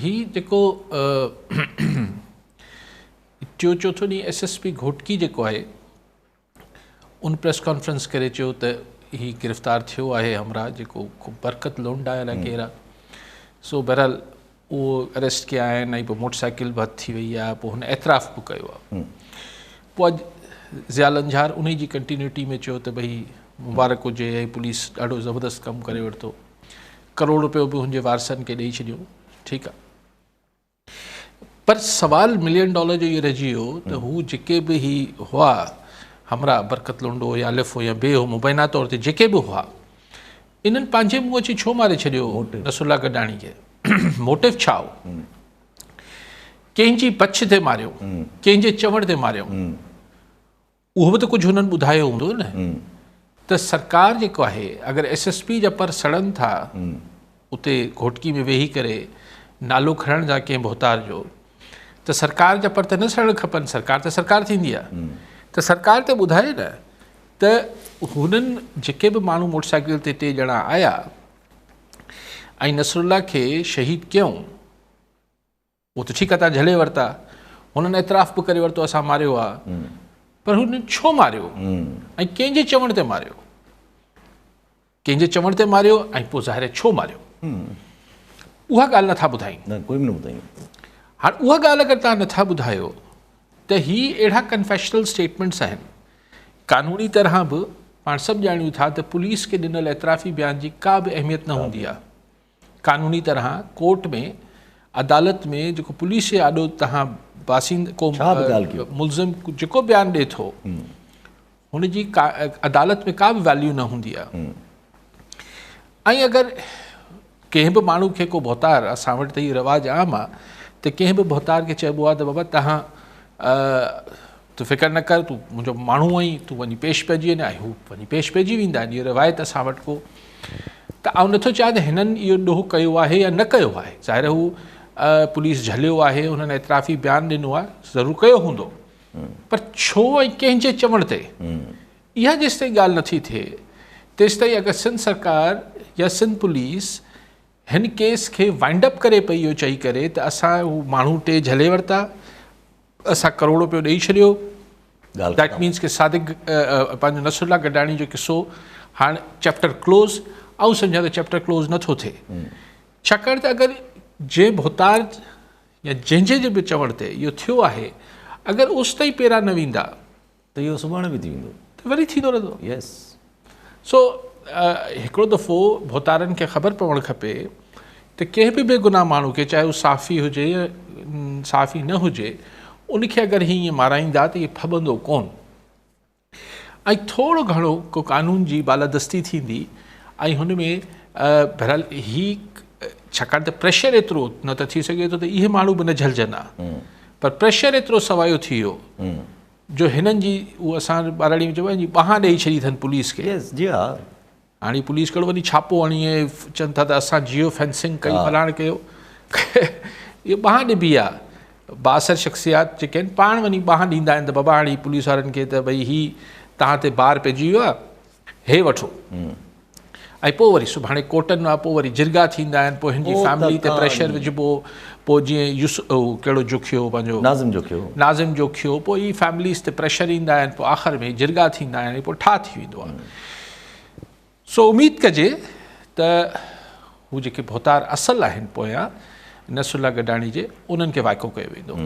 هي جيڪو ٽيون چوٿون ڏينهن ايس ايس پي گهوٽڪي جيڪو آهي ان پريس ڪانفرنس ڪري چيو ته هي گرفتار ٿيو آهي همراهه جيڪو برڪت لونڊ آهي الائي ڪير آهي سو بهرحال اهو اريسٽ ڪيا آهن ۽ پوء موٽر سائيڪل به هٿ ٿي وئي آهي پوء هن اعتراف به ڪيو آهي پوء اڄ ضياء لنجهار انهي جي ڪنٽينيوٽي ۾ چيو ته ڀئي مبارڪ هجي ۽ پوليس ڏاڍو زبردست ڪم ڪري ورتو ڪروڙ روپيو به هن جي وارثن کي ڏئي ڇڏيو ٺيڪ آ پر سوال ملين ڊالر جو اهو رهجي ويو ته هو جيڪي به هي هئا همراهه برڪت لنڊو يا الف هو يا بي هو مبينا طور تي جيڪي به هئا انهن پنهنجي منهن اچي ڇو ماري ڇڏيو نصر الله گڏاڻي کي موٽو ڇا هو ڪنهن جي پڇ تي ماريو ڪنهن جي چوڻ تي ماريو اهو به ته ڪجهه هنن ٻڌايو هوندو نه ته سرڪار جيڪو آهي اگر ايس ايس پي جا پر سڙن ٿا اتي گهوٽڪي ۾ ويهي ڪري نالو کڻڻ جا ڪنهن ڀوتار جو ته سرڪار جا پر ته نه سڙڻ کپن سرڪار ته سرڪار ٿيندي آهي ته سرڪار ته ٻڌائي نه ته هنن جيڪي به ماڻهو موٽر سائيڪل تي ٽي ڄڻا آيا ۽ نصر الله کي شهيد ڪيون اهو ته ٺيڪ آ تان جهلي ورتا، هنن اعتراف به ڪري ورتو اسان ماريو آ، پر هنن ڇو ماريو ۽ ڪنهن جي چوڻ تي ماريو؟ ڪنهن جي چوڻ تي ماريو ۽ پوء ظاهر ڇو ماريو؟ اها ڳالهه نٿا ٻڌائين. نه ڪوئي به نه ٻڌائين. هاڻ اها ڳالهه اگر تان نٿا ٻڌايو ته هي اهڙا ڪنفيشنل اسٽيٽمينٽس آهن، قانوني طرح به پاڻ سڀ ڄاڻيون ٿا ته پوليس کي ڏنل اعترافي بيان جي ڪا به اهميت نه هوندي آ. قانوني طرح ڪورٽ ۾ عدالت ۾ جيڪو پوليس جي آڏو تهان باسيند ڪو ملزم جيڪو بيان ڏي ٿو هن جي عدالت ۾ ڪا به ويليو نه هوندي آهي ۽ اگر ڪنهن به ماڻهو کي ڪو ڀوتار اسان وٽ ته هي رواج عام آهي ته ڪنهن به ڀوتار کي چئبو آهي ته بابا تهان تون فڪر نه ڪر تون منهنجو ماڻهو آهين تون وڃي پيش پئجي وڃ ۽ هو وڃي پيش پئجي ويندا آهن اهو روايت اسان وٽ ڪو ته آئون نٿو چاهيان ته هنن اهو ڏوهه ڪيو آهي يا نه ڪيو آهي ظاهر هو پوليس جهليو آهي هنن اعترافي بيان ڏنو آهي ضرور ڪيو هوندو پر ڇو ۽ ڪنهن جي چوڻ تي اها جيستائين ڳالهه نٿي ٿئي تيستائين اگر سنڌ سرڪار يا سنڌ پوليس هن ڪيس کي وائنڊ اپ ڪري پئي اهو چئي ڪري ته اسان هو ماڻهو ٽي جهلي ورتا اسان ڪروڙ روپيو ڏئي ڇڏيو that means ڪي صادق پنهنجو نصر الله گڏاڻي جو قصو هاڻ چيپٽر ڪلوز آئون سمجهان ته چيپٽر ڪلوز نٿو ٿئي ڇاڪاڻ ته اگر جنهن ڀوتار يا جنهن جي به چوڻ تي اهو ٿيو آهي اگر اوستائين پيرا نه ويندا ته اهو سڀاڻي به ٿي ويندو. ته وري ٿيندو رهندو. يس. سو هڪڙو دفعو ڀوتارن کي خبر پوڻ کپي ته ڪنهن به بيگناهه ماڻهو کي چاهي هو صحافي هجي يا صحافي نه هجي ان کي اگر هي ائين مارائيندا ته اهي ڦٻندو ڪون ۽ ٿورو گهڻو ڪو قانون جي بالادستي ٿيندي ۽ هن ۾ بهرحال هي ڇاڪاڻ ته پريشر ايترو نه ته ٿي سگهي ٿو ته اهي ماڻهو به نه جهلجن ها پر پريشر ايترو سوايو ٿي ويو جو هنن جي اهو اسان ٻهراڙي ۾ چئبو آهي ٻانهن ڏئي ڇڏي اٿن پوليس کي. يس جي ها. هاڻي پوليس ڪهڙو وڃي ڇاپو هڻي ۽ چون ٿا ته اسان جيو فينسنگ ڪئي فلاڻ ڪيو اهو ٻانهن ڏبي آهي بااثر شخصيات جيڪي آهن پاڻ وڃي ٻانهن ڏيندا آهن ته بابا هاڻي پوليس وارن کي ته ڀئي هي توهان تي بار پئجي ويو آهي هي وٺو ۽ پوء وري سڀاڻي ڪوٽن مان پوء وري جرڳا ٿيندا آهن پوء هن جي فيملي تي پريشر وجهبو پوء جيئن يوس ڪهڙو جوکيو پنهنجو ناظم جوکيو ناظم جوکيو پوء هي فيمليز تي پريشر ايندا آهن پوء آخر ۾ جرڳا ٿيندا آهن پوء ٺاهه ٿي ويندو آهي سو اميد ڪجي ته هو جيڪي ڀوتار اصل آهن پويان نصر الله گڏاڻي جي انهن کي وائکو ڪيو ويندو.